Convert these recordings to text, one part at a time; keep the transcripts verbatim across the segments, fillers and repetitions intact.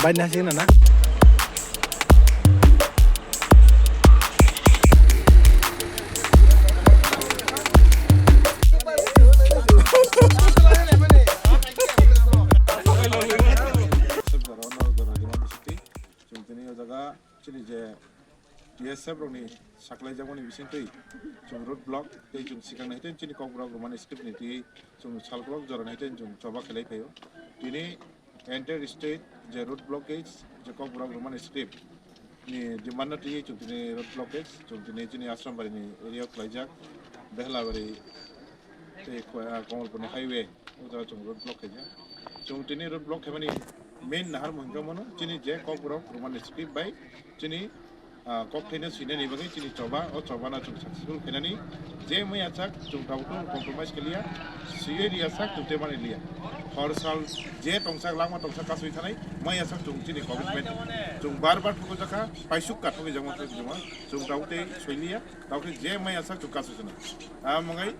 Bai nasi na na. Chwng tini o jaga chini je T S F rokni saklaijakmani bisingtwi chwng road block tei chwng swkang nai tei chini Kokborok Roman script ni twi chwng salkolok jora nai tei chwng choba khlai phaio. Tini entire state je road blockage je Kokborok Roman script ni demand no twi chwng tini road blockage chwng tini chini Asrambari ni area o khlaijak, Behlabari tei Ko-, ah, Kamalpur ni highway. O jaga chwng road block khaijak. Chwng tini road block khaimani main naharmung hwnkhe mano chini je Kokborok Roman script bai chini, ah, kok thaino swinani bagwi chini choba, o choba no chwng successful khainani je maya sak chwng tabuk compromise khailiya, swiwi liya sak chwng tei mani liya. Hor sal je tongsak langma tongsak kasui thanai maya sak chwng chini commitment chwng bar bar thukujakha, paisuk ka thukujakma thukujakma chwng tabuk tei soiliya, tabuk je maya sak chwng kasui thanai. Amongai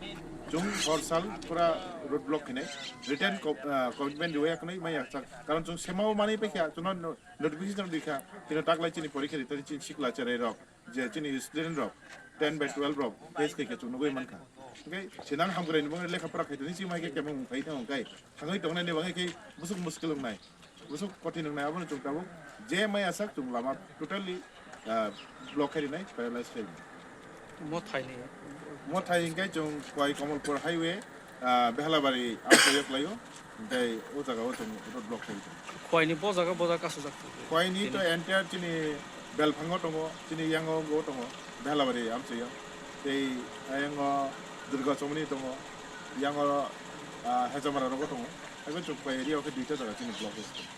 chwng hor sal pura road block khainai. Written co-, ah, commitment riwi yakwnwi mai yakchak. Karon chwng semao manwi paikha, chwngno no-, notification rwkha. Chini taklai chini porikha ri, tei chini sikla cherai rok, je chini student rok, ten by twelve rok, test khaikha chwng nugwi mankha. Hwnkhe sinang hamkrai ni bagwi lekha pora khaitoni si mai khe kemang phai thang kai. Thangwi tongnai ni bagwi khe busuk muskil wngnai. Busuk kothin wngnai, abono chwng tabuk je mai asak chwng lama totally, ah, block khai rinai, paralyze khai rinai. Mothai ni. Mothai hwnkhe chwng Khowai Kamalpur highway, ah, Behlabari amchaio khlaio, tei o jaga o chwng road block khai rinai. Khowai ni bo jaga bo jaga kasujak. Khowai ni to entire chini Belphango tongo, chini Yango go tongo, Behlabari amchaio, tei Yango Durga Chomoni tongo, Yango, ah, Hejamara rogo tongo, abo chwng Khowai area o khe duita jaga chini block khai tongo.